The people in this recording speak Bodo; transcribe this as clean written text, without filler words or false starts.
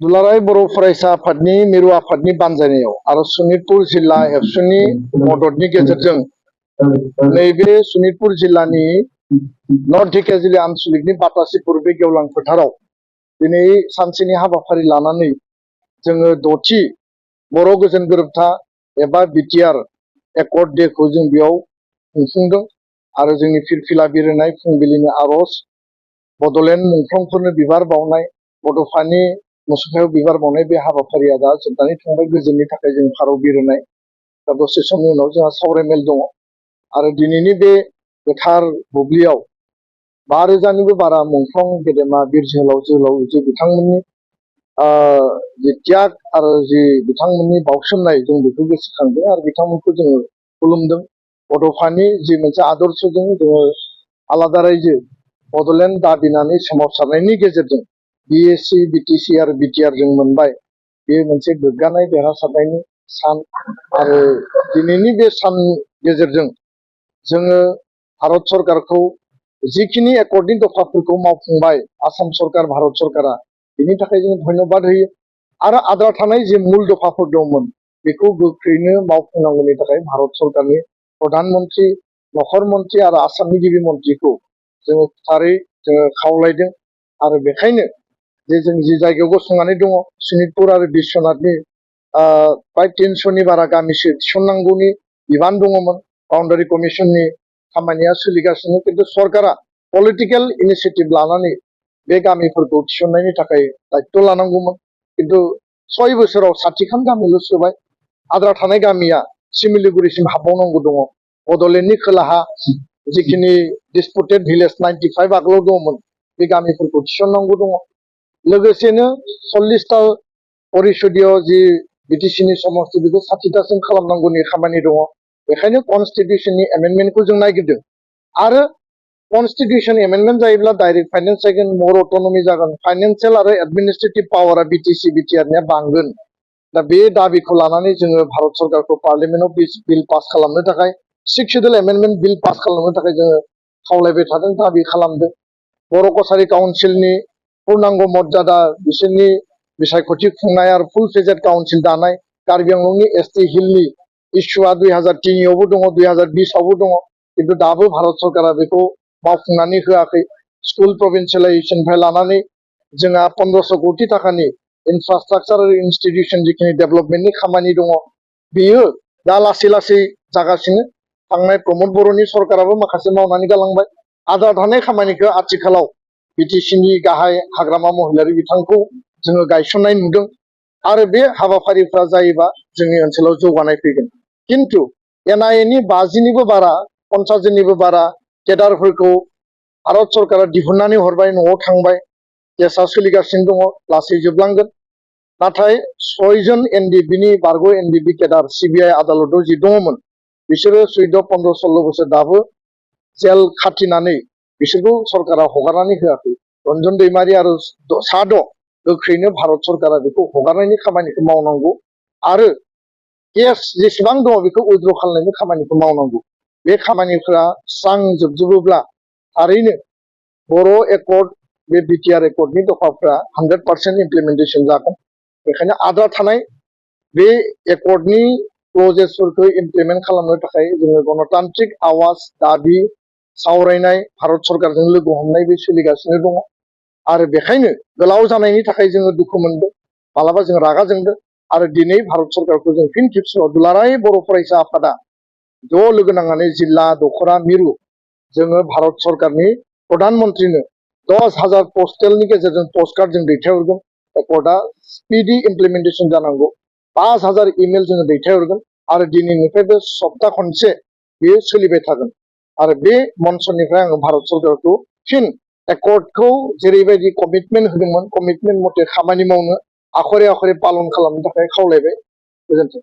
दुलाराय बर' फरायसा आफादनि मिरु आफादनि बानजायनायाव आरो सनितपुर जिल्ला एबसुनि मददनि गेजेरजों नैबे सनितपुर जिल्लानि नर्थ धेकियाजुलि आनसलिकनि बातासिपुर बे गेवलां फोथाराव दिनै सानसेनि हाबाफारि लानानै जोङो दथि बर' गोजोन गोरोबथा एबा बिटिआर एकर्ड डेखौ जों बेयाव खुंफुंदों आरो जोंनि फिरफिला बिरहोनाय फुंबिलिनि आर'ज बड'लेण्ड मुंख्लंफोरनो बिबार बावनाय बड'फानि मुसुखायाव बिबार बावनाय बे हाबाफारिया दा जोबनानै थांबाय। गोजोननि थाखाय जों फारौ बिरहोनाय दा दसे समनि उनाव जोंहा सावरायमेल दङ आरो दिनैनि बे गोथार बुब्लियाव 5,000निबो बारा मुंख्लं गेदेमा बिर जोहोलाव जे बिथांमोननि जि त्याग आरो जि बिथांमोननि बावसोमनाय जों बेखौ गोसोखांदों आरो बिथांमोनखौ जोङो खुलुमदों। बड'फानि जि मोनसे आदर्शजों जोङो आलादा रायजो बड'लेण्ड दाबिनानै सोमावसारनायनि गेजेरजों बिएसि बिटिसि आरो बिटिआर जों मोनबाय। बे मोनसे गोग्गानाय देरहासारनायनि सान आरो दिनैनि बे साननि गेजेरजों जोङो भारत सरकारखौ जिखिनि एकर्डनि दफाफोरखौ मावफुंबाय आसाम सरकार भारत सरकारा बेनि थाखाय जों धन्यबाद होयो आरो आद्रा थानाय जे मुल दफाफोर दंमोन बेखौ गोख्रैनो मावफुंनांगौनि थाखाय भारत सरकारनि प्रधान मन्त्रि नखर मन्त्रि आरो आसामनि गिबि मन्त्रिखौ जोङो थारै जोङो खावलायदों आरो बेखायनो जे जों जि जायगायाव गसंनानै दङ सनितपुर आरो बिश्वनाथनि प्राय 300नि बारा गामिसो थिसननांगौनि बिबान दङमोन। बाउन्डारि कमिसननि खामानिया सोलिगासिनो खिन्थु सरकारा पलिटिकेल इनिशिएटिभ लानानै बे गामिफोरखौ थिसननायनि थाखाय दायित्व लानांगौमोन खिन्थु 6 बोसोराव 60खान गामिल' सोबाय। आद्रा थानाय गामिया सिमिलिगुरिसिम हाबबावनांगौ दङ। बड'लेण्डनि खोलाहा जिखिनि डिसपुटेड भिलेज 95 आगोलाव दङमोन बे गामिफोरखौ थिसननांगौ दङ। लोगोसेनो 40टा परिषदीय जि बिटिसिनि समस्ति बेखौ 60टासिम खालामनांगौनि खामानि दङ। बेखायनो कनस्टिटिउसननि एमेन्डमेन्टखौ जों नागिरदों आरो कनस्टिटिउसन एमेन्डमेन्ट जायोब्ला डाइरेक्ट फाइनेन्स जागोन, मोर अट'नमि जागोन, फाइनेन्सियेल आरो एडमिनिस्ट्रेटिभ पावारा बिटिसि बिटिआरनिया बांगोन। दा बे दाबिखौ लानानै जोङो भारत सरकारखौ पार्लियामेन्टआव बिल पास खालामनो थाखाय 6 शिड्युल एमेन्डमेन्ट बिल पास खालामनो थाखाय जोङो खावलायबाय थादों, दाबि खालामदों। बर' कसारी काउन्सिलनि पूर्णांग मर्यादा बिसोरनि बिसायख'थि खुंनाय आरो फुल फेजेड काउन्सिल दानाय, कार्बि आंलंनि एसटि हिलनि इस्युआ 2003आवबो दङ, 2020आवबो दङ खिन्थु दाबो भारत सरकारा बेखौ मावफुंनानै होआखै। स्कुल प्रभिन्सियेलाइजेसननिफ्राय लानानै जोंहा 1500 कोटि थाखानि इनफ्रास्ट्राक्चार आरो इनस्टिटिउसन जिखिनि डेभेलपमेन्टनि खामानि दङ बेयो दा लासै लासै जागासिनो। थांनाय प्रमद बर'नि सरकाराबो माखासे मावनानै गालांबाय। आद्रा थानाय खामानिखौ आथिखालाव बिटिसिनि गाहाय हाग्रामा महिलारि बिथांखौ जोङो गायसननाय नुदों आरो बे हाबाफारिफ्रा जायोबा जोंनि ओनसोलाव जौगानाय फैगोन। खिन्थु एनआइएनि 50निबो बारा 50 जननिबो बारा केडारफोरखौ भारत सरकारा दिहुननानै हरबाय, न'आव थांबाय, केसा सोलिगासिनो दङ, लासै जोबलांगोन। नाथाय 6 जन एनडिबिनि बारग' एनडिबि केडार सिबिआइ आदालताव जि दङमोन बिसोरो 14, 15, 16 बोसोर दाबो जेल खाथिनानै बिसोरखौ सरकारा हगारनानै होआखै। रन्जन दैमारि आरो साद' गोख्रैनो भारत सरकारा बेखौ हगारनायनि खामानिखौ मावनांगौ आरो केस जेसेबां दङ बेखौ उइथड्र खालामनायनि खामानिखौ मावनांगौ। बे खामानिफ्रा स्रां जोबजोबोब्ला थारैनो बर' एकर्ड बे बिटिआर एकर्डनि दफाफ्रा 100% इमप्लिमेन्टेसन जागोन। बेखायनो आद्रा थानाय बे एकर्डनि क्लजेसफोरखौ इमप्लिमेन्ट खालामनो थाखाय जोङो गणतान्त्रिक आवाज दाबि सावरायनाय भारत सरकारजों लोगो हमनाय बे सोलिगासिनो दङ आरो बेखायनो गोलाव जानायनि थाखाय जोङो दुखु मोनदों, मालाबा जों रागा जोंदों आरो दिनै भारत सरकारखौ जों फिन खेबसेबाव दुलाराय बर' फरायसा आफादा ज' लोगो नांनानै जिल्ला दख'रा मिरु जोङो भारत सरकारनि प्रधान मन्त्रिनो 10,000 पस्टेलनि गेजेरजों पस्टकार्ड जों दैथायहरगोन। एकर्डआ स्पिडि इमप्लिमेन्टेसन जानांगौ। 5,000 इमेल जोङो दैथायहरगोन आरो दिनैनिफ्राय बे सप्ता खनसे बेयो सोलिबाय थागोन आरो बे मन्चनिफ्राय आङो भारत सरकारखौ फिन एकर्डखौ जेरैबायदि कमिटमेन्ट होदोंमोन कमिटमेन्ट मथे खामानि मावनो आखरे आखरे पालन खालामनो थाखाय खावलायबाय। गोजोन्थों।